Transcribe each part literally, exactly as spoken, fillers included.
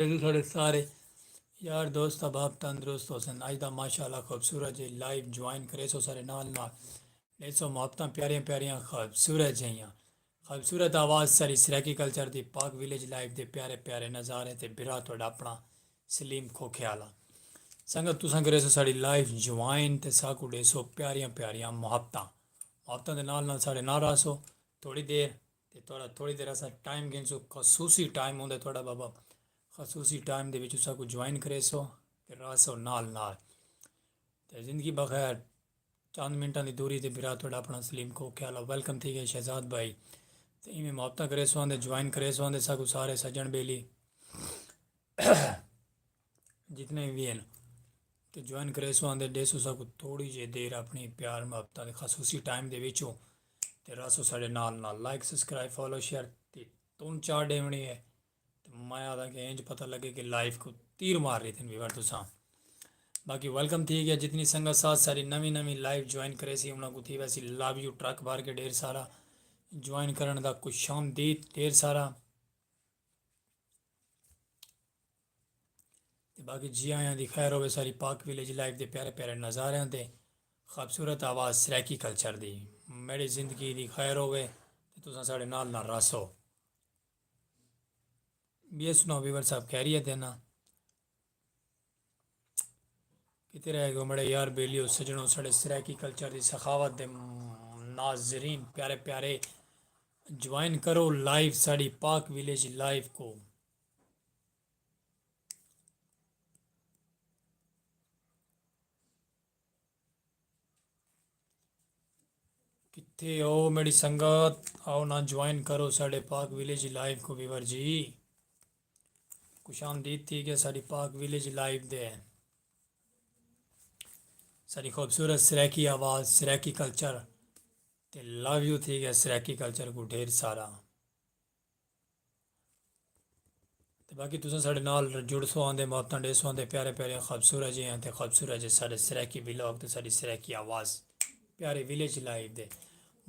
کریسو ساݙے سارے یار دوست احباب تندرست ہوسن۔ اڄ دا ماشاءاللہ خوبصورت جے لائیو جوائن کریسو ساݙے نال نال۔ ݙیسو محبتاں پیاریاں پیاریاں خوبصورت جیہاں۔ خوبصورت آواز ساݙی سرائیکی کلچر دی، پاک ویلیج لائیو دے پیارے پیارے نظارے تے بھرا تہاݙا اپݨا سلیم کھوکھے آلا۔ سنگت تساں کریسو ساݙی لائیو جوائن تے ساکوں ݙیسو پیاریاں پیاریاں محبتاں۔ محبتاں دے نال نال ساݙے نال رہسو تھوڑی دیر۔ تے تھوڑا تھوڑی دیر اساں ٹائم گھنسوں، خصوصی ٹائم ہوندا ہے تھوڑا بابا، خصوصی ٹائم دے وچ اساں کو جوائن کریسو تے رہسو نال نال۔ تے زندگی بخیر، چند منٹاں دی دوری تے بھرا تھوڑا اپنا سلیم کھوکھے آلا۔ ویلکم تھی گئے شہزاد بھائی۔ تے ایویں محبتاں کریسو آندے، جوائن کریسو آندے ساکو سارے سجن بیلی جتنے وی ہن۔ تے جوائن کریسو آندے، ݙیسو ساکو تھوڑی جے دیر اپنی پیار محبتاں دے خصوصی ٹائم دے وچوں۔ تے رہسو ساݙے نال نال۔ لائک، سبسکرائب، فالو، شیئر تے تون چا ݙیوݨی ہے۔ تے میں آہدا کہ انج پتہ لڳے کہ لائیو کو تیر مار رہے تھن ویور تساں۔ باقی ویلکم تھی گیا، جتنی سنگت ساتھ ساری نویں نویں لائیو جوائن کریسی انہاں کو تھی ویسی لو یو ٹرک بھر کے ڈھیر سارا۔ جوائن کرݨ دا خوش آمدید ڈھیر سارا۔ تے باقی جی آیاں دی خیر ہووے ساری پاک ویلیج لائیو دے پیارے پیارے نظاریاں تے خوبصورت آواز سرائیکی کلچر دی۔ میݙی زندگی دی خیر ہووے تے تساں ساݙے نال نال رہسو۔ ٻیے سݨاؤ ویور صاحب، خیریت ہے نا؟ کتھے رہ ڳئے میݙے یار بیلیو سجݨو، ساݙے سرائیکی کلچر دی سخاوت دے ناظرین پیارے پیارے، جوائن کرو لائیو ساݙی پاک ویلیج لائیو کو۔ کتھے ہو میݙی سنگت؟ آؤ نا جوائن کرو ساݙے پاک ویلیج لائیو کو ویور جی۔ خوش آمدید تھی گیا ساݙی پاک ویلیج لائیو دے۔ ساݙی خوبصورت سرائیکی آواز، سرائیکی کلچر تے لو یو تھی گیا سرائیکی کلچر کو ڈھیر سارا۔ تے باقی تساں ساݙے نال جڑسو آندے، محبتاں ݙیسو آندے، پیارے پیارے خوبصورت جے ہیں تے خوبصورت جے ساݙے سرائیکی ولاگ تے ساݙی سرائیکی آواز پیارے ویلیج لائیو دے۔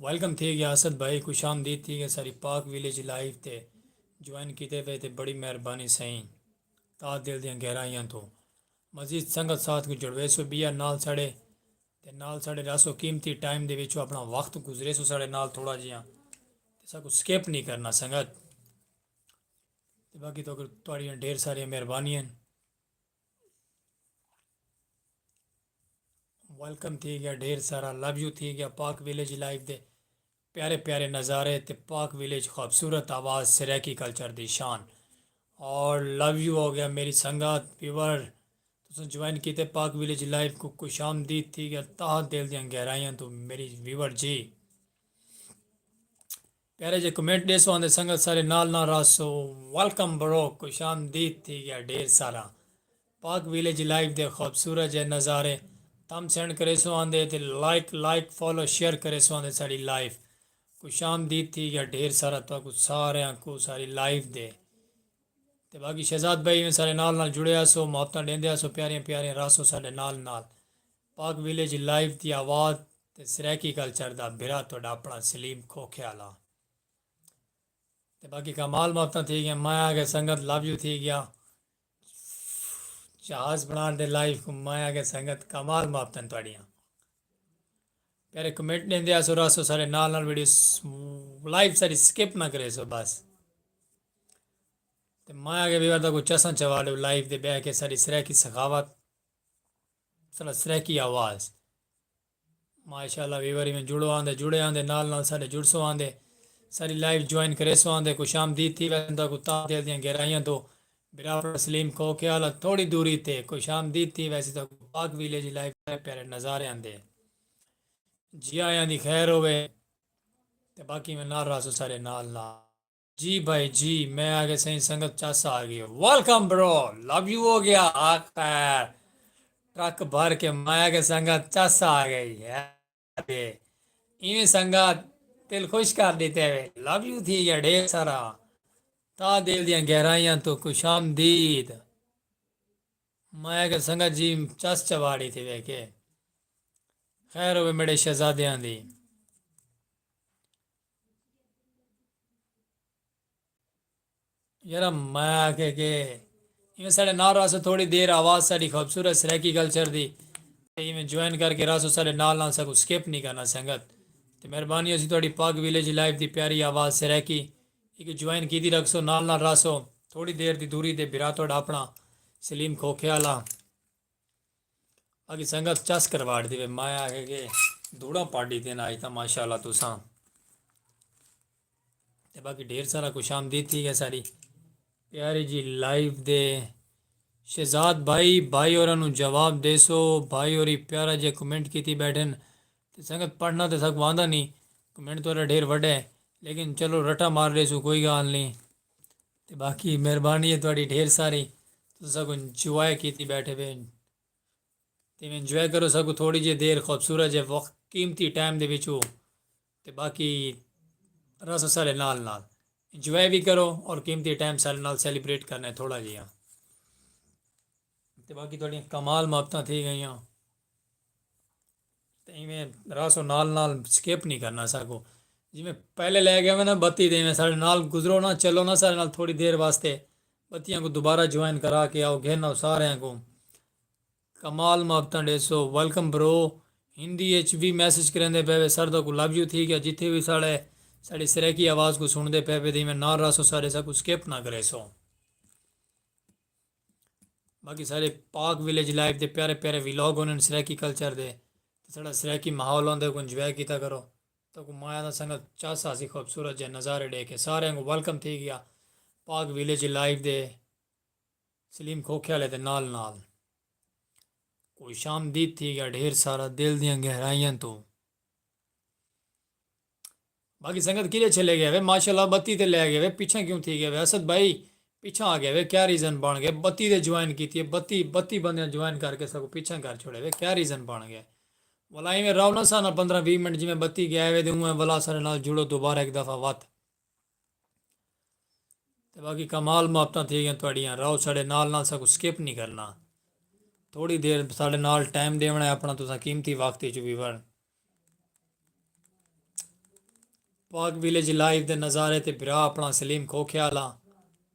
ویلکم تھی گیا اسد بھائی، خوش آمدید تھی گیا ساری پاک ویلیج لائیو تے جوائن کیتے پئے تے بڑی مہربانی سئیں، تہہ دل دیاں گہرائیاں توں۔ مزید سنگت ساتھ کو جڑویسو ٻیا نال ساݙے تے نال ساݙے رہسو قیمتی ٹائم دے وچوں اپݨا وقت گزریسو ساݙے نال تھوڑا جیہاں تے ساکو سکپ نہیں کرنا سنگت۔ تے باقی تو تہاݙیاں ڈھیر ساریاں مہربانیاں۔ ویلکم تھی گیا ڈھیر سارا، لو یو تھی گیا پاک ویلیج لائیو دے پیارے پیارے نظارے تے پاک ویلیج خوبصورت آواز سرائیکی کلچر دی شان۔ اور لو یو ہو گیا میری سنگت ویور، تساں جوائن کیتے پاک ویلیج لائیو کو، خوش آمدید تھی گیا تہہ دل دیاں گہرائیاں تو میری ویور جی۔ پیارے جے کمنٹ ݙیسو آندے سنگت سارے نال نال رہسو۔ ویلکم برو، خوش آمدید تھی گیا ڈھیر سارا۔ پاک ویلیج لائیو دے خوبصورت جے نظارے تم سینڈ کریسو آندے تے لائک لائک فالو شیئر کریسو آندے ساݙی لائیو۔ خوش آمدید تھی گیا ڈھیر سارا تہاکوں ساریاں کوں ساری لائیو دے۔ تے باقی شہزاد بھائی میں سارے نال نال جڑے آسو، محبتاں ݙیندے آسو، پیاریاں پیاریاں رہسو ساݙے نال نال۔ پاک ویلیج لائیو دی آواز تے سرائیکی کلچر دا بھرا تہاݙا اپݨا سلیم کھوکھے آلا۔ تے باقی کمال محبتاں تھی گیاں، میں آ کے سنگت لو یو تھی گیا۔ جہاز بݨاݨ دے لائیو کو میں آ کے سنگت کمال محبتاں تہاݙیاں۔ پیارے کمنٹ ݙیندے آسو رہسو سارے نال نال ویڈیو س-، لائیو ساری سکپ نہ کریسو بس۔ تے میں آ کے ویور دا کوئی چساں چوا ݙیو لائیو دے ٻہہ کے ساری سرائیکی سخاوت، سارا سرائیکی آواز۔ ماشاءاللہ ویور ایویں جڑو آندے، جڑے آندے، نال نال ساݙے جڑسو آندے۔ ساری لائیو جوائن کریسو آندے، خوش آمدید تھی ویندے کو تہہ دل دیاں گہرائیاں تو۔ بھرا اپݨا سلیم کھوکھے آلا تھوڑی دوری تے، خوش آمدید تھی ویسی تہاکوں پاک ویلیج لائیو پیارے پیارے نظارے آندے۔ جی آیاں دی خیر ہووے۔ تے باقی میں نال رہسو سارے نال نال۔ جی بھائی جی، میں آ کے سئیں سنگت چس آ ڳئی۔ ویلکم برو، لو یو ہو گیا۔ آ خیر، ٹرک بھر کے میں آ کے سنگت چس آ ڳئی ہے۔ ایویں سنگت دل خوش کر ݙتے وے۔ لو یو تھی گیا ڈھیر سارا۔ تہہ دل دیاں گہرائیاں تو خوش آمدید۔ میں آ کے سنگت جی چس چواڑی تھی وے کے۔ خیر ہووے میݙے شہزادیاں دی۔ یارا میں آکھے کہ ایویں ساڈے نال رہسو تھوڑی دیر، آواز ساڈی خوبصورت سرائیکی کلچر دی۔ تے ایویں جوائن کر کے رہسو ساڈے نال نال، ساکوں سکپ نہیں کرنا سنگت۔ تے مہربانی ہوسی تہاڈی پاک ویلیج لائف دی پیاری آواز سرائیکی، ایکوں جوائن کیتی رکھسو، نال نال رہسو۔ تھوڑی دیر دی دوری تے بھرا تہاڈا اپنا سلیم کھوکھے آلا۔ باقی سنگت چس کرواڑ دی وے، میں آکھے کہ دھوڑاں پاڑ ڈیتیاں نا اج تاں ماشاءاللہ تساں۔ تے باقی ڈھیر سارا خوش آمدید تھی گیا ساری پیاری جی لائیو دے۔ شہزاد بھائی، بھائی ہوراں نوں جواب ڈیسو، بھائی ہوری پیارا جے کمنٹ کیتی بیٹھن۔ تے سنگت پڑھنا تے ساکوں آندا نہیں، کمنٹ تہاڈا ڈھیر وڈا ہے، لیکن چلو رٹا مار ڈیسوں، کوئی گال نہیں۔ تے باقی مہربانی ہے تہاڈی ڈھیر ساری، تساں ساکوں انجوائے کیتی بیٹھے وے۔ تے ایویں انجوائے کرو ساکوں تھوڑی جی دیر، خوبصورت جے وقت، قیمتی ٹائم دے وچوں۔ تے باقی رہسو سارے نال نال انجوائے وی کرو اور قیمتی ٹائم سارے نال سیلیبریٹ کرنا ہے تھوڑا جیہاں۔ تے باقی تہاڈیاں کمال محبتاں تھی گئیاں۔ تے ایویں رہسو نال نال، سکپ نہیں کرنا ساکوں۔ جیویں پہلے لے گئے وے نا بتی تے ایویں سارے نال گزرو نا، چلو نا سارے نال تھوڑی دیر واسطے۔ بتیاں کوں دوبارہ جوائن کرا کے آؤ، گھن آؤ ساریاں کوں۔ کمال محبتاں ڈیسو، ویلکم برو۔ ہندی اچ وی میسج کریندے پئے وے، سر تہاکوں لو یو تھی گیا، جتھے وی ساڈے، ساڈی سرائیکی آواز کوں سنڑدے پئے وے تے ایویں نال رہسو سارے، ساکوں سکپ نہ کریسو۔ باقی سارے پاک ویلیج لائف دے پیارے پیارے ولاگ ہونن سرائیکی کلچر دے، تے ساڈا سرائیکی ماحول ہوندے، کوں انجوائے کیتا کرو۔ تہاکوں مایا دا سنگت چس آسی خوبصورت جے نظارے ڈیکھ کے، ساریاں کوں ویلکم تھی گیا پاک ویلیج لائف دے۔ سلیم کھوکھے آلے دے نال نال۔ خوش آمدید تھی گیا ڈھیر سارا دل دیاں گہرائیاں توں۔ باقی سنگت کیڑے چھلے گئے وے؟ ماشاءاللہ بتی تے لے گئے وے، پچھاں کیوں تھی گئے وے؟ اسد بھائی پچھاں آ گئے وے، کیا ریزن بن گئے؟ بتی تے جوائن کیتی ہے، بتی، بتی بندیاں جوائن کر کے ساکوں پچھاں کر چھوڑے وے، کیا ریزن بن گئے؟ ولا ایویں رہو نا سانا پندرہ ویہہ منٹ، جیویں بتی گئے وے تے اونویں ولا ساڈے نال جڑو دوبارہ ہک دفعہ وت۔ تے باقی کمال محبتاں تھی گئیاں تہاڈیاں، رہو ساڈے نال نال، ساکوں سکپ نہیں کرنا۔ تھوڑی دیر ساڈے نال ٹائم ڈیونڑا ہے اپنا تساں قیمتی وقت اچ ویور۔ پاک ویلیج لائف دے نظارے تے بھرا اپنا سلیم کھوکھے آلا۔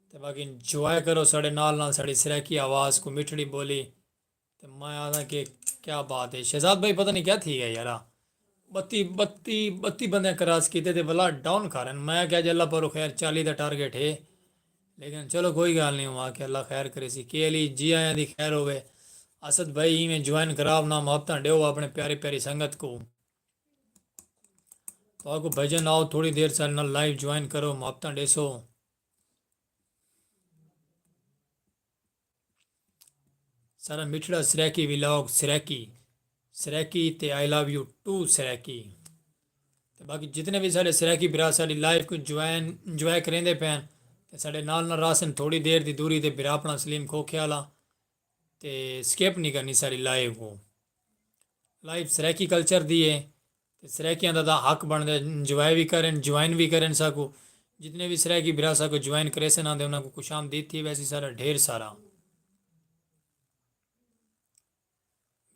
تے باقی انجوائے کرو ساڈے نال نال ساڈی سرائیکی آواز کوں، مٹھڑی بولی۔ تے میں آکھداں کہ کیا بات ہے شہزاد بھائی، پتہ نہیں کیا تھی گیا یارا۔ بتی، بتی، بتی بندے کراس کیتے تے ولا ڈاؤن کھارن۔ میں کہیا جی اللہ پاروں خیر، چالی دا ٹارگٹ ہے، لیکن چلو کوئی گال نہیں، ہوا کہ اللہ خیر کریسی۔ کے علی جی آیاں دی خیر ہووے۔ اسد بھائی ایویں جوائن کراو نا، محبتاں ڈیو اپنے پیاری پیاری سنگت کوں۔ تہاکوں بھجن آؤ، تھوڑی دیر ساڈے نال لائیو جوائن کرو، محبتاں ڈیسو۔ سارا مٹھڑا سرائیکی ولاگ سرائیکی، سرائیکی تے آئی لو یو ٹو سرائیکی۔ تے باقی جتنے وی ساڈے سرائیکی بھرا ساڈی لائیو کوں جوائن، انجوائے کریندے پئے ہن تے ساڈے نال نال رہسن، تھوڑی دیر دی دوری تے بھرا اپنا سلیم کھوکھے آلا۔ تے سکپ نہیں کرنی ساڈی لائیو کوں۔ لائیو سرائیکی کلچر دی ہے۔ تے سرائیکیاں دا تاں حق بنڑدا ہے انجوائے وی کرن، جوائن وی کرن ساکوں۔ جتنے وی سرائیکی بھرا ساکوں جوائن کریسن آندے، انہاں کوں خوش آمدید تھی ویسی سارا، ڈھیر سارا۔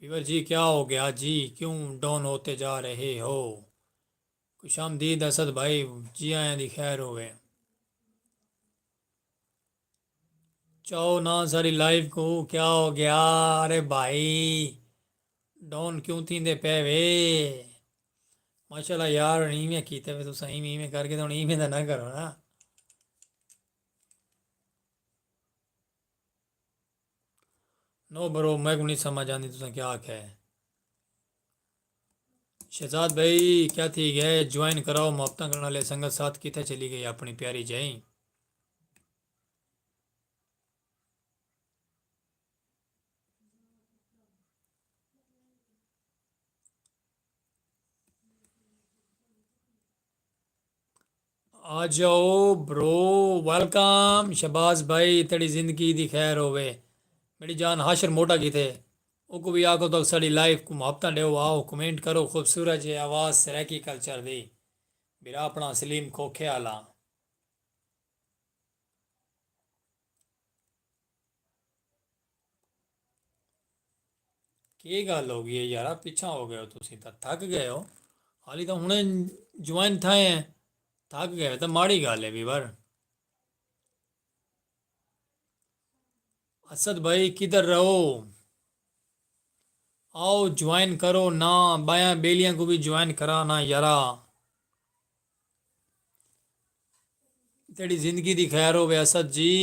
ویور جی کیا ہو گیا جی، کیوں ڈاؤن ہوتے جا رہے ہو؟ خوش آمدید اسد بھائی، جی آیاں دی خیر ہووے۔ چاؤ نا ساری لائف کو، کیا ہو گیا؟ ارے بھائی، ڈاؤن کیوں تھیندے پے وے؟ ماشاءاللہ یار، ہن ایویں کیتے وے تساں، ایویں، ایویں کر کے تے ہن ایویں دا نہ کرو نا۔ نو برو، میکوں نہیں سمجھ آندی تساں کیا آکھیا ہے۔ شہزاد بھائی، کیا تھی گئے؟ جوائن کراؤ، محبتاں کرن والے سنگت ساتھ کتھے چلی گئی اپنی پیاری جائی؟ آ جاؤ برو، ویلکم۔ شہباز بھائی، تیری زندگی دی خیر ہووے۔ میری جان، حاشر موٹا کیتے؟ اوکوں وی آکھو تاں ساڈی لائف کوں محبتاں ڈیو، آؤ کمنٹ کرو، خوبصورت جے آواز سرائیکی کلچر دی۔ بھرا اپنا سلیم کھوکھے آلا۔ کی گل ہو گئی ہے یارا، پچھاں ہو گئے ہو تسی تاں، تھک گئے ہو؟ حالی تاں ہنے جوائن تھئے ہیں، تھک گئے ہو تاں ماڑی گل ہے ویور۔ اسد بھائی کدھر رہو؟ آؤ جوائن کرو نا، ٻایاں ٻیلیاں کوں وی جوائن کرا نا یارا۔ تیݙی زندگی دی خیر ہووے اسد جی۔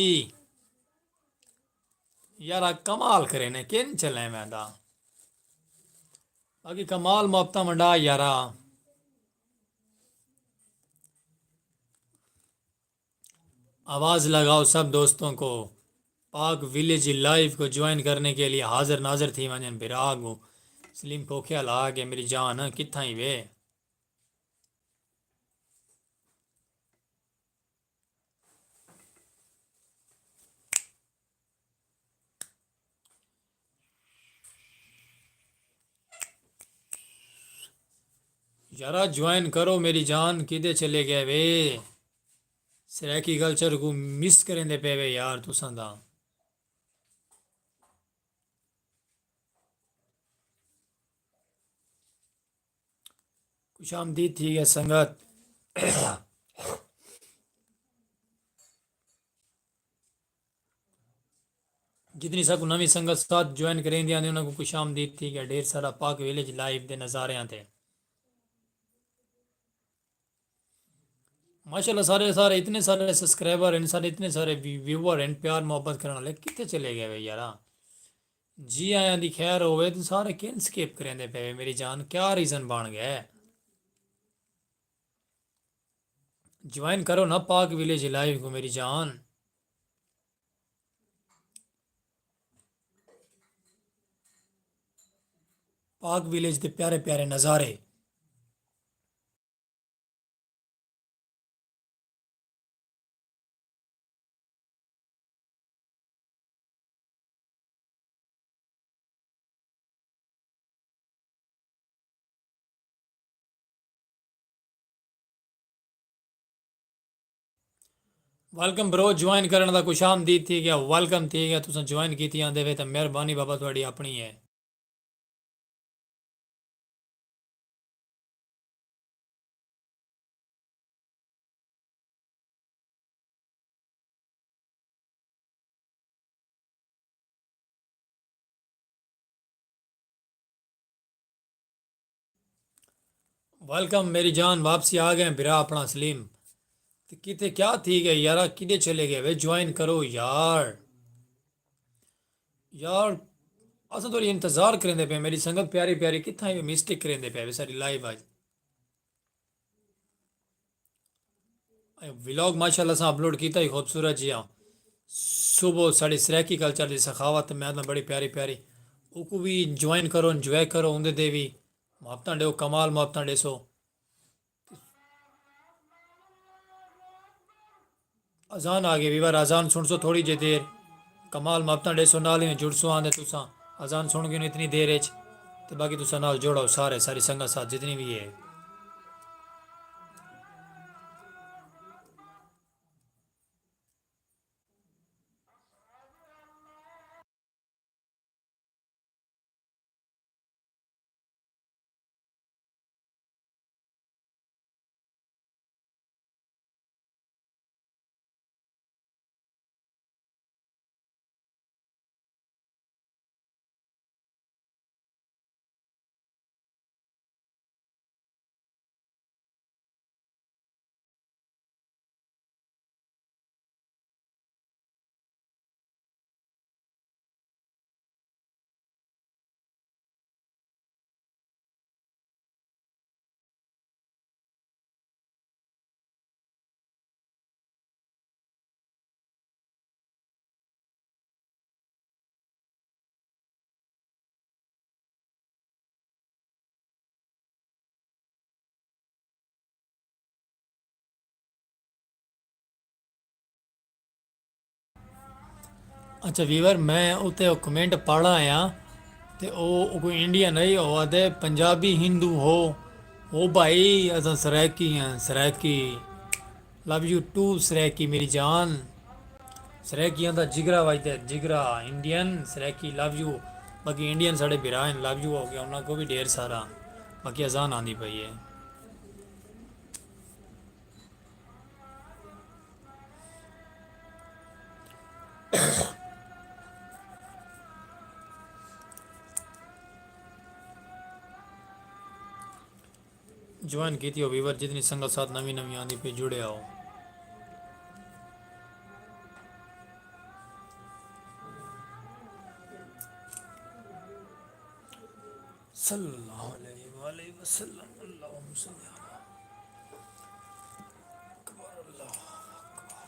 یارا کمال کرینے، کن چلیں ویندا؟ باقی کمال محبتاں ونڈا یارا۔ آواز لگاؤ سب دوستوں کو، پاک ویلیج لائیو کو جوائن کرنے کے لیے حاضر ناظر تھی ونڄن بھرا کو۔ سلیم کھوکھیا لا کے میری جان کتھاں ہی وے۔ یارا جوائن کرو میری جان، کدے چلے گئے وے؟ سرائیکی کلچر کو مس کریندے پے وے یار تساں دا۔ خوش آمدید تھی گئے سنگت۔ جتنی ساکوں نویں سنگت ساتھ جوائن کریندی آندی انہاں کوں خوش آمدید تھی گیا۔ ڈھیر سارا پاک ویلیج لائیو دے نظاریاں تے۔ ماشاءاللہ سارے سارے اتنے سارے سبسکرائبر ہیں، سارے اتنے سارے ویور ہیں، پیار محبت کرنے والے کتنے چلے گئے وے یارا؟ جی آیاں دی خیر ہووے تے سارے کن سکپ کریندے پے وے میری جان، کیا ریزن بن گئے؟ جوائن کرو نا پاک ویلیج لائیو کو میری جان۔ پاک ویلیج دے پیارے پیارے نظارے۔ ویلکم برو، جوائن کرݨ دا خوش آمدید تھی گیا، ویلکم تھی گیا، تساں جوائن کیتی آندے وے تاں مہربانی بابا تہاݙی اپݨی ہے۔ ویلکم میری جان، واپسی آ گئے بھرا اپنا سلیم۔ تے کتے کیا تھی گئے یارا، کدے چلے گئے وے؟ جوائن کرو یار۔ یار اساں تھوڑی انتظار کریندے پے، میری سنگت پیاری پیاری کتھاں ہی مسٹیک کریندے پے وے ساری لائیو اج۔ ولاگ ماشاءاللہ اساں اپلوڈ کیتا ہی خوبصورت جیاں۔ صبح ساڑی سرائیکی کلچر دی سخاوت میں آدھاں بڑی پیاری پیاری۔ اوکوں وی جوائن کرو، انجوائے کرو، اوندے دے وی محبتاں ڈیو، کمال محبتاں ڈیسو۔ اذان آ گئی ویور، اذان سنسو تھوڑی جے دیر۔ کمال محبتاں ڈیسو، نال ہی جڑسو آندے تساں۔ اذان سن گئے اتنی دیر اچ۔ تے باقی تساں نال جوڑو سارے، ساری سنگت ساتھ جتنی بھی ہے۔ اچھا ویور، میں اتے او کمنٹ پڑھ آیا تے او کوئی انڈین نہیں، او آدھے پنجابی ہندو ہو۔ او بھائی اساں سرائیکی ہیں، Saraiki. Love you to Saraiki میری جان۔ سرائیکیاں دا جگرا وجدے، جگرا انڈین سرائیکی لو یو۔ باقی انڈین ساڑے بھرا ہیں، لو یو ہو گیا انہاں کو بھی ڈھیر سارا۔ باقی اذان آندی پئی ہے۔ جوائن کیتی ہو ویور، جتنی سنگت ساتھ نویں نویں آندی پئی، جڑے آؤ۔ صلی اللہ علیہ وآلہ وسلم۔ اللہم صلی علی اکبر، اللہ اکبر۔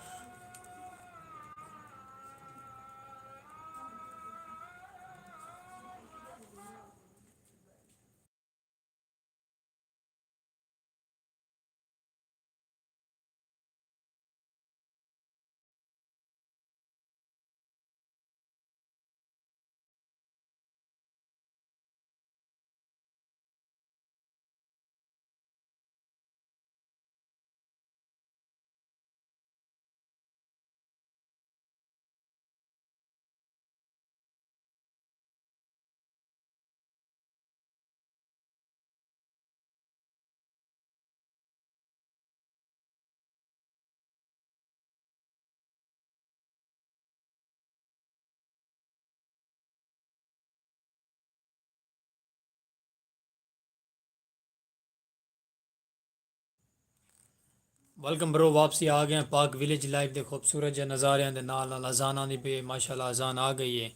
ویلکم برو، واپسی آ گئے ہیں پاک ویلیج لائف دے خوبصورت جے نظاریاں دے نال نال اذان آندی پئی ہے۔ ماشاءاللہ اذان آ گئی ہے،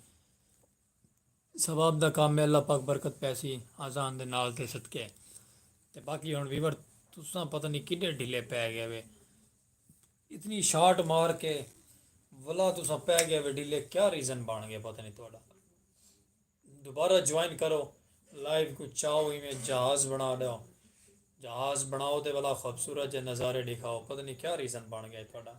ثواب دا کم ہے، اللہ پاک برکت پیسی اذان دے نال تے صدقے۔ تے باقی ہن ویور، تساں پتہ نہیں کڈے ڈھیلے پے گئے وے، اتنی شاٹ مار کے ولا تساں پے گئے وے ڈھیلے، کیا ریزن بن گیا پتہ نہیں تہاڈا۔ دوبارہ جوائن کرو، لائیو کوں چاؤ ایویں جہاز بنا ڈیو۔ جہاز بناؤ تے ولا خوبصورت جے نظارے ڈکھاؤ، پتہ نہیں کیا ریزن بن گیا تہاڈا۔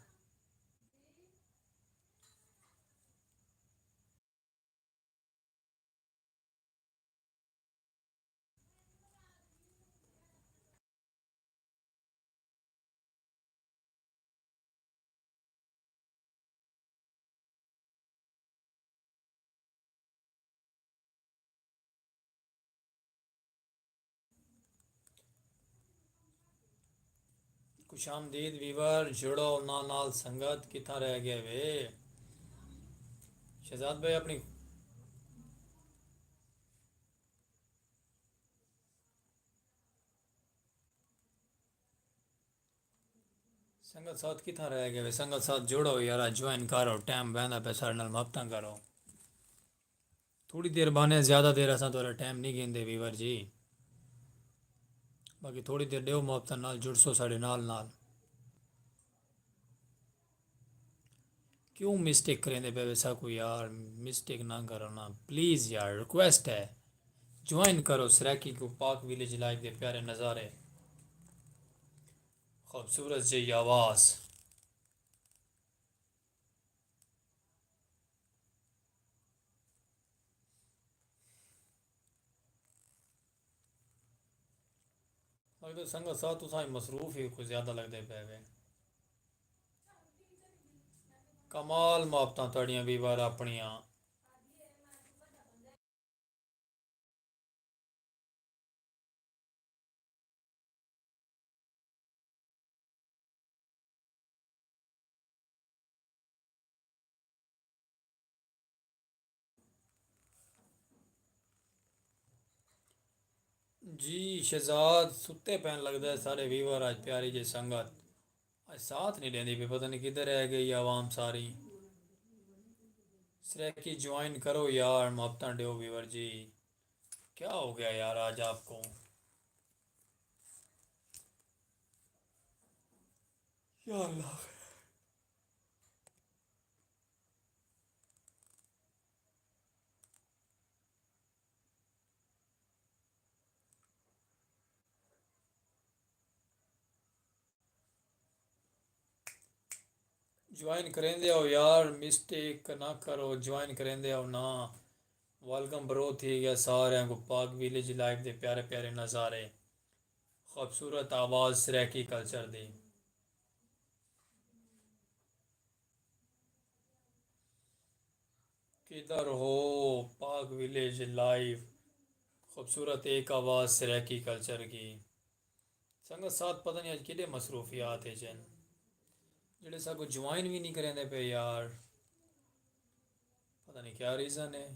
خوش آمدید ویور، جڑو انہاں نال۔ سنگت کتھاں رہ گئے وے؟ شہزاد بھائی اپنی سنگت ساتھ کتھاں رہ گئے وے؟ سنگت ساتھ جوڑو یارا، جوائن کرو، ٹائم ویندا پیا ساڈے نال، محبتاں کرو۔ تھوڑی دیر بانے، زیادہ دیر اساں تہاڈا ٹائم نہیں گھندے ویور جی، باقی تھوڑی دیر ڈیو محبتاں نال، جڑسو ساڈے نال نال۔ کیوں مسٹیک کریندے پئے وے ساکوں یار؟ مسٹیک نہ کرو نا پلیز یار، ریکویسٹ ہے۔ جوائن کرو سرائیکی کوں، پاک ویلیج لائف دے پیارے نظارے، خوبصورت جئی آواز۔ لگدے سنگت صاحب تساں ہی مصروف ہی کچھ زیادہ لگدے پئے وے۔ کمال محبتاں تہاڈیاں ویور اپنیاں۔ جی شہزاد ستے پئن لڳدا ہے سارے ویور اڄ پیاری جئی سنگت اڄ ساتھ نی ݙیندی پئی پتہ نی کدھر رہ ڳئی عوام ساری سرائیکی جوائن کرو یار محبتاں ݙیو ویور جی کیا ہو گیا یار آج آپ کو یا اللہ جوائن کریندے آؤ یار مسٹیک نہ کرو جوائن کریندے آؤ نا ویلکم برو تھی گیا سارے کو پاک ویلیج لائف دے پیارے پیارے نظارے خوبصورت آواز سرائیکی کلچر دی کدھر ہو پاک ویلیج لائیو خوبصورت ایک آواز سرائیکی کلچر کی سنگت ساتھ پتہ نہیں اج کیڈے مصروفیات ہیں جن جڑے سا کو جوائن بھی نہیں کریں دے پہ یار پتہ نہیں کیا ریزن ہے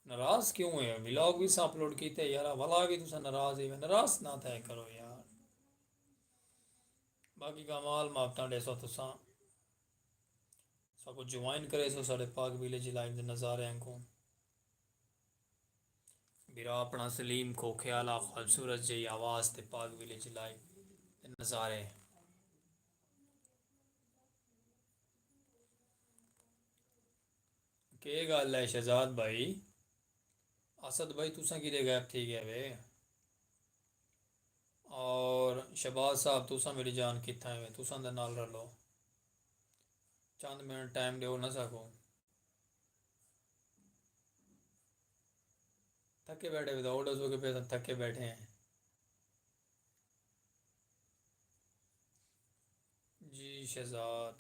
ناراض کیوں ہے؟ ولاگ بھی سا اپلوڈ کیتے یار، ولا بھی تساں ناراض ہی ناراض نہ تھے کرو یار۔ باقی کمال محبتاں ڈیسو تساں ساکو جوائن کرے سو ساڈے پاک ویلیج لائف دے نظارے کو۔ برا اپنا سلیم کھوکھے والا خوبصورت جہی آواز تے پاک ویلیج لائف دے نظارے۔ کے گل ہے شہزاد بھائی؟ اسد بھائی تساں کیتے غائب تھی گئے وے؟ اور شہباز صاحب تساں میری جان کتھاں ہے وے؟ تساں دے نال رلو، چند منٹ ٹائم ڈیو نہ سکو۔ تھکے بیٹھے وے تو آڈو سو کے پیسے تھکے بیٹھے ہیں۔ جی شہزاد۔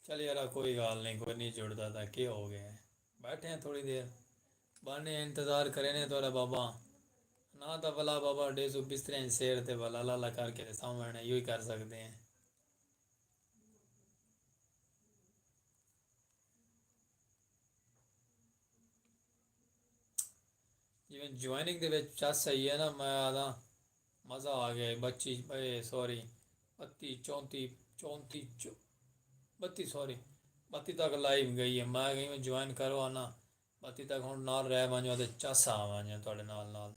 چل یار کوئی گال نہیں، کوئی نہیں جڑدا تاں کے ہو گئے ہیں۔ بیٹھے ہیں تھوڑی دیر، بانے انتظار کرے نے تھوڑا بابا۔ نہ تاں بھلا بابا ڈے سو بسترے ہیں سیر تے بھلا لالا کر کے سامنے یوں ہی کر سکتے ہیں۔ جیویں جوائننگ دے وچ چس آئی ہے نا، میں آدھا مزہ آ گیا ہے۔ بچی اے سوری، بتی چونتی، چونتی چو- بتی سوری، بتی تک لائیو گئی ہے۔ میں کہیں میں جوائن کرو آنا، بتی تک ہن نال رہ ونجو تے چس آ ونجو تھوڑے نال نال۔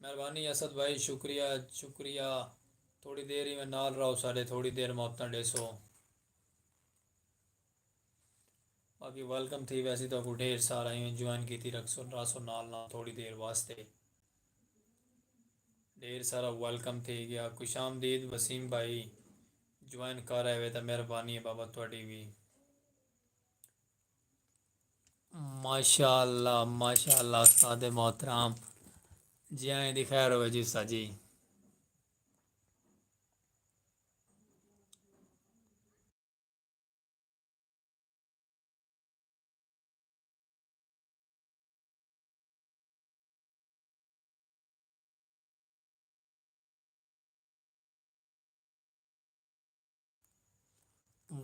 مہربانی اسد بھائی، شکریہ، شکریہ۔ تھوڑی دیر ہی میں نال رہو سارے، تھوڑی دیر محبتاں ڈیسو۔ باقی ویلکم تھی ویسی تو کو ڈھیر سارا ہی جوائن کیتی رکھسو راسو نال نال تھوڑی دیر واسطے۔ ڈھیر سارا ویلکم تھی گیا۔ خوش آمدید وسیم بھائی، جوائن کر آئے وے تو مہربانی ہے بابا تھوڑی بھی۔ ماشاء اللہ، ماشاء اللہ استاد محترم، جی آئیں دی خیر ہوئے جی استاد جی۔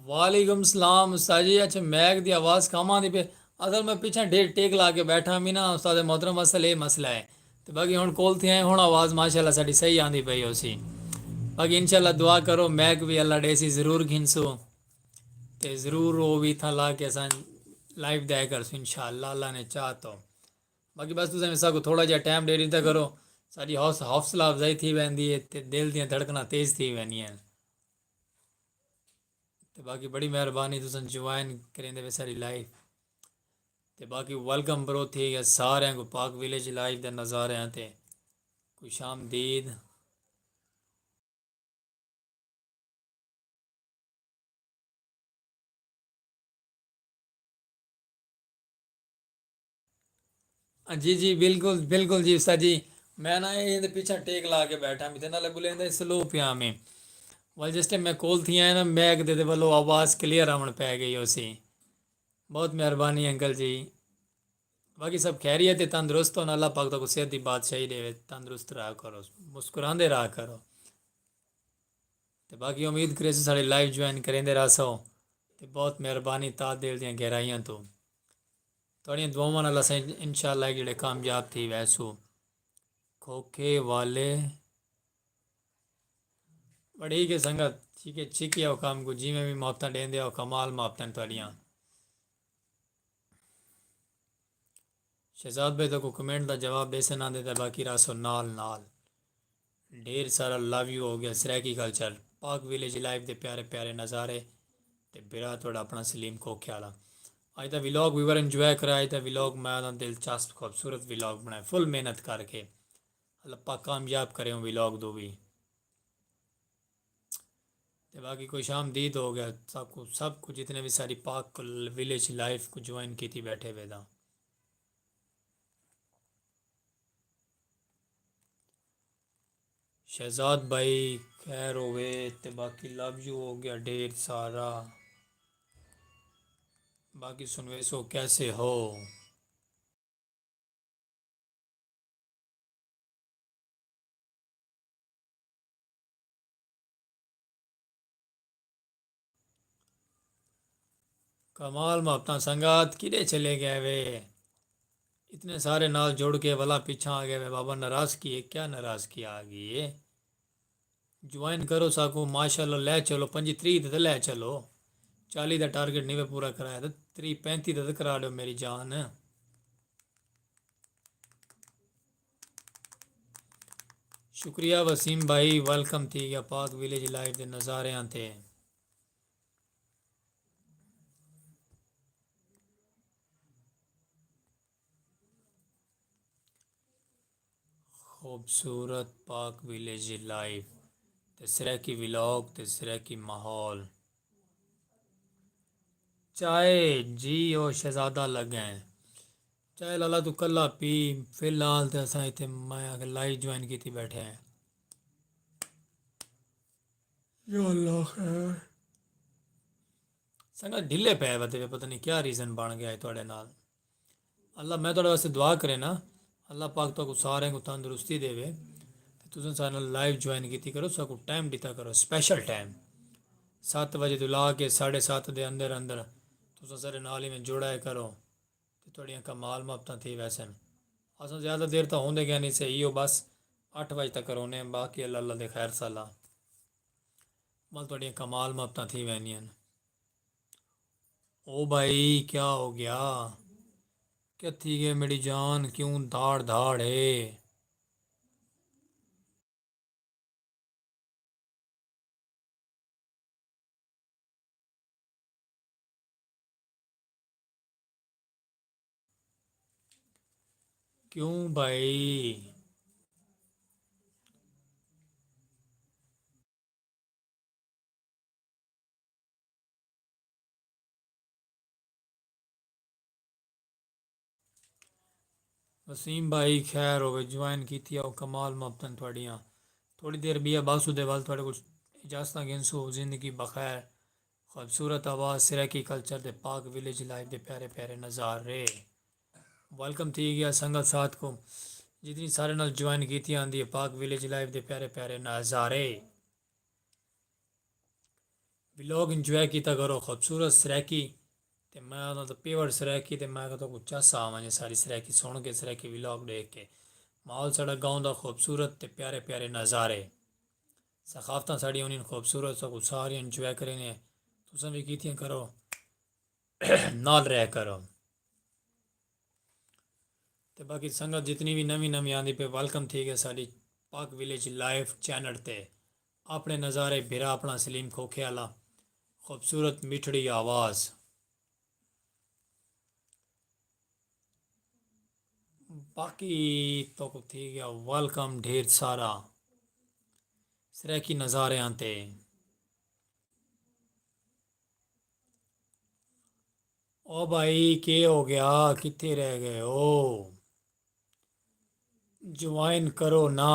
وعلیکم السلام استاد جی۔ اچھا میک دی آواز کم آندی پے؟ اصل میں پیچھے ڈھیر ٹیک لا کے بیٹھا میں نا استاد محترم، اصل یہ مسئلہ ہے۔ تو باقی ہن کول تھی آئے ہن آواز ماشاءاللہ ساڈی صحیح آندی پئی ہو سی۔ باقی انشاءاللہ دعا کرو میک بھی اللہ ڈے سی ضرور گھنسو۔ تے ضرور وہ بھی تھا لا کے اساں لائیو دے کر سو انشاءاللہ اللہ نے چاہ تو۔ باقی بس تساں ساکو تھوڑا جہا ٹائم ڈے ڈیتا کرو، ساری حوص- حوصلہ افزائی تھی ویندی ہے تے دل دیاں دھڑکناں تیز تھی ویندیاں ہیں۔ تے باقی بڑی مہربانی تساں جوائن کریندے وے ساری لائف۔ تے باقی ویلکم برو تھی گیا سارے کو پاک ویلیج لائف دے نظارے ہیں تے خوش آمدید۔ جی جی بالکل بالکل جی استاد جی۔ میں نا یہ پیچھے ٹیک لا کے بیٹھا میں تے نالے بولے اندے سلو پیا میں۔ ول جس ٹائم میں کول تھی آیا نا میک دے دے ولو آواز کلیئر آون پے گئی ہو سی۔ بہت مہربانی انکل جی۔ باقی سب خیریت ہے تندرست ہو اللہ پاک تاکو صحت دی بادشاہی دے تندرست رہا کرو، مسکراندے رہا کرو۔ تے باقی امید کرے سو ساڑے لائیو جوائن کریندے رہا سو۔ تے بہت مہربانی تا دل دیاں گہرائیاں تو تھوڑیاں دعاواں نال اساں انشاءاللہ جڑے کامیاب تھی ویسو۔ کھوکھے والے بڑی کے سنگت ٹھیک ہے چھکی او کام کو جی میں بھی محبتاں ڈیندے او کمال محبتاں تھوڑیاں۔ شہزاد بھائی تاں کو کمنٹ دا جواب ڈیسے نہ دے تے باقی راسو نال نال۔ ڈھیر سارا لو یو ہو گیا سرائیکی کلچر پاک ویلیج لائف دے پیارے پیارے نظارے۔ تے برا تھوڑا اپنا سلیم کھوکھے والا۔ اج دا ولاگ ویور انجوائے کرا اج دا ولاگ میں دا دلچسپ خوبصورت ولاگ بنائے فل محنت کر کے۔ اللہ پاک کامیاب کرے ہوں ولاگ دو بھی۔ تے باقی خوش آمدید ہو گیا سب کو سب کو جتنے بھی ساری پاک ویلیج لائف کو جوائن کیتی بیٹھے وے دا۔ شہزاد بھائی خیر ہوے تے باقی لو یو ہو گیا ڈھیر سارا۔ باقی سنویسو کیسے ہو؟ کمال محبتاں سنگت کیݙے چلے ڳئے وے؟ اتنے سارے نال جڑ کے ولا پچھاں آ ڳئے وے۔ بابا ناراضگی ہے، کیا ناراضگی آ ڳئی ہے؟ جوائن کرو ساکوں، ماشاءاللہ لے چلو، پنجی تریہہ تے لے چلو۔ چالیہہ دا ٹارگٹ نہیں وے پورا کرایا تے تریہہ پینتی تے کرا ݙیو میری جان۔ شکریہ وسیم بھائی، ویلکم تھی ڳیا پاک ویلیج لائیو دے نظاریاں تے۔ خوبصورت پاک ویلیج لائیو تے سرائیکی ولاگ تے سرائیکی ماحول۔ چائے جی او شہزادہ لڳیں۔ چائے لالا توں کلا پی، فی الحال تے اساں اتھے میں آکھیا لائیو جوائن کیتی ٻیٹھے ہیں۔ یا اللہ خیر۔ سنگت ڈھلے پئے ودے وے، پتہ نہیں کیا ریزن بݨ ڳیا ہے تہاݙے نال۔ اللہ، میں تہاݙے واسطے دعا کرے نا، اللہ پاک تہاکوں سارے کوں تندرستی ݙیوے۔ تے تساں سارے نال لائیو جوائن کیتی کرو، ساکوں ٹائم ݙتا کرو، سپیشل ٹائم ست وجے توں لا کے ساڑھے ست دے اندر اندر تساں سارے نال ہی میں جڑایا کرو۔ تے تہاݙیاں کمال محبتاں تھی ویسن۔ اساں زیادہ دیر تاں ہوندے ڳئے نہیں سے، ایہو بس اٹھ وجے تک رونے، باقی اللہ اللہ دے خیر سالا۔ ول تہاݙیاں کمال محبتاں تھی ویندیاں۔ او بھائی کیا ہو گیا؟ کیا تھی ڳئے میݙی جان؟ کیوں دھاڑ دھاڑ ہے؟ کیوں بھائی؟ وسیم بھائی خیر ہووے، جوائن کیتی آؤ، کمال محبتاں تہاݙیاں۔ تھوڑی دیر ٻیا بس اودے ول تہاݙے کول اجازتاں گھنسوں۔ زندگی بخیر، خوبصورت آواز، سرائیکی کلچر تے پاک ویلیج لائف دے پیارے پیارے نظارے۔ ویلکم تھی ڳیا سنگت ساتھ کو، جتنی سارے نال جوائن کیتی آندی ہے پاک ویلیج لائف دے پیارے پیارے نظارے۔ ولاگ انجوائے کیتا کرو، خوبصورت سرائیکی۔ تے میں آہدا تاں پیور سرائیکی، تے میں آکھاں تہاکوں چس آ ونڄے ساری سرائیکی سݨ کے، سرائیکی ولاگ ݙیکھ کے۔ ماحول ساݙا گاؤں دا خوبصورت تے پیارے پیارے نظارے۔ ثقافتاں ساݙیاں ہونیاں خوبصورت، ساکوں ساریاں انجوائے کرینے۔ تساں وی کیتیاں کرو، نال رہیا کرو۔ تے باقی سنگت جتنی وی نویں نویں آندی پئے، ویلکم تھی ڳئے ساݙی پاک ویلیج لائف چینل تے۔ اپݨے نظارے بھرا اپݨا سلیم کھوکھے آلا، خوبصورت مٹھڑی آواز۔ باقی تہاکوں تھی ڳیا ویلکم ڈھیر سارا سرائیکی نظاریاں تے۔ او بھائی، کے ہو گیا؟ کتھے رہ ڳئے ہو؟ جوائن کرو نا۔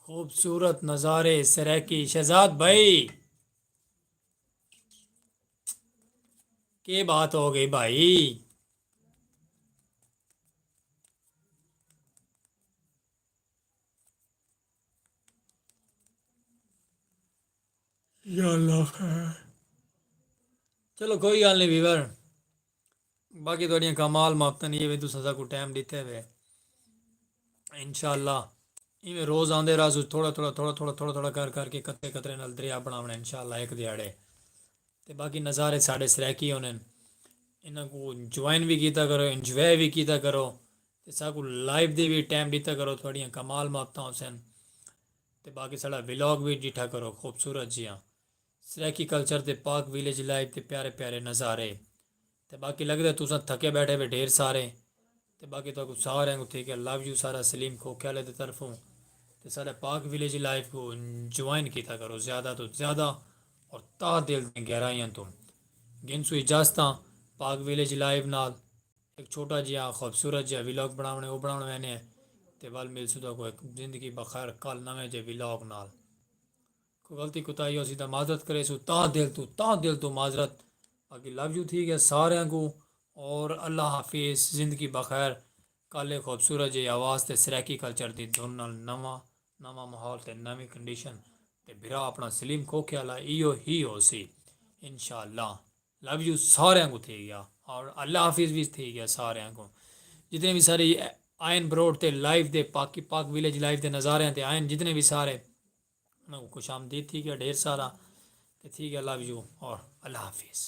خوبصورت نظارے سرائیکی۔ شہزاد بھائی، کے بات ہو ڳئی بھائی؟ یا اللہ خیر۔ چلو کوئی ڳالھ نہیں ویور، باقی تہاݙیاں کمال محبتاں، ایہ وی تساں ساکوں ٹائم ݙتے وے۔ انشاءاللہ ایویں روز آندے رہسوں، تھوڑا تھوڑا تھوڑا تھوڑا تھوڑا تھوڑا کر کر کے قطرے قطرے نال دریا بݨاوݨے انشاءاللہ ہک دیہاڑے۔ تے باقی نظارے ساݙے سرائیکی ہونن، انہاں کوں جوائن وی کیتا کرو، انجوائے وی کیتا کرو۔ تے ساکوں لائیو دے وی ٹائم ݙتا کرو، تہاݙیاں کمال محبتاں ہوسن۔ تے باقی ساݙا ولاگ وی ݙٹھا کرو، خوبصورت جیہاں سرائیکی کلچر تے پاک ویلیج لائف دے پیارے پیارے نظارے۔ تے باقی لڳدے تساں تھکے ٻیٹھے وے ڈھیر سارے۔ تے باقی تہاکوں ساریں کوں تھی ڳیا لو یو سارا سلیم کھوکھے آلے دی طرفوں۔ تے ساݙے پاک ویلیج لائف کوں جوائن کیتا کرو، زیادہ توں زیادہ اور تہہ دل دیاں گہرائیاں توں۔ گھنسوں اجازتاں پاک ویلیج لائف نال۔ ہک چھوٹا جیہا خوبصورت جیہا ولاگ بݨاوݨے، او بݨاوݨ ویندے ہیں۔ تے ول ملسوں تہاکوں ہک زندگی بخیر کل نویں جیہے ولاگ نال۔ کوئی غلطی کوتاہی ہوسی تاں معذرت کریسوں، تہہ دل توں، تہہ دل توں معذرت۔ باقی لو یو تھی ڳیا ساریاں کوں، اور اللہ حافظ، زندگی بخیر۔ کل اے خوبصورت جیہی آواز تے سرائیکی کلچر دی دھن نال نواں، نواں ماحول تے نویں کنڈیشن۔ تے بھرا اپنا سلیم کھوکھے والا ایو ہی ہو سی۔ انشاءاللہ لو یو سارے کو تھی گیا، اور اللہ حافظ بھی تھی گیا سارے کو۔ جتنے بھی سارے آئن بروڈ تے لائیو دے پاکی پاک ویلیج لائیو دے نظارے تے آئن جتنے بھی سارے انہاں کو خوش آمدید تھی گیا ڈھیر سارا۔ تے تھی گیا لو یو اور اللہ حافظ۔